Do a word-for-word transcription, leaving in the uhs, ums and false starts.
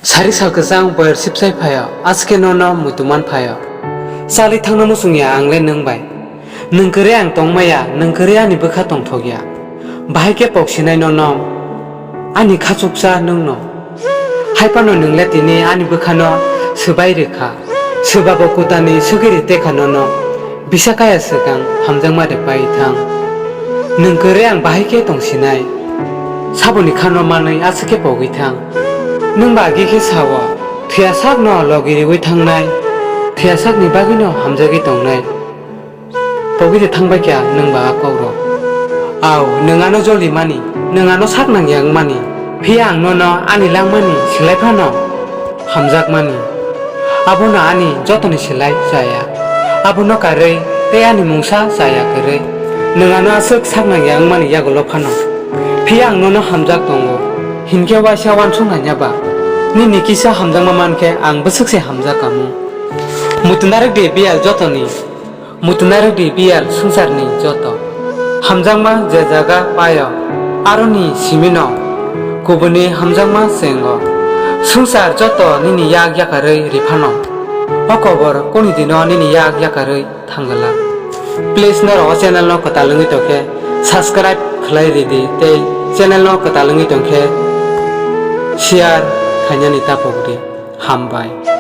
Sari sal kwchang boyar sipsai phaio, aske nono muitu man phaio. Chali thangna muchung ya ang le nwng bai. Nwng kwrwi ang tong maya, nwng kwrwi ani bwkha tongthok ya. Bahai khe pok sinai nono, ani khachuksa nwng no. Hai phano nwng le tini ani bwkha no swbai rwkha. Swbabo kutani swgwi rite kha nono. Bisa kaya swkang hamjakma de pai thang. Nwng kwrwi ang bahai khe tong sinai. Saboni khano manwi aswk khe pogwi thang. Nwng ba agi khe sao, thwiya sakno logi riwi thangnai, thwiya sakni bagwino hamjagwi tongnai. Pogwi de thangbai kha nwng ba a kokrok. Au, nwng ano joli mani, nwng ano sak nangya wngmani. Phiya ang nono ani langmani swlai phano hamjakmani. Abono ani jotoni swlai chaya. Abono karwi tei ani mungsa chaya kwrwi. Nwng ano aswk sak nangya wngmani yagulo phano. Phiya ang nono hamjak tongo. Hinkhe waisa uansuk nanya ba. Nini kisa hamjakma mankhe ang bwswk se hamjak kamo. Muitu narwk di biyal jotoni. Muitu narwk di biyal swngcharni joto. Hamjakma je jaga paio, aroni simino kubuni hamjakma chengo. Swngchar joto nini yak yakarwi riphano. O kobor kuni dino nini yak yakarwi thangwlak. Please norok o channel no kwtal wngwi tongkhe subscribe khlai ridi tei channel no kwtal wngwi tongkhe share khainani tapokdi. Hambai.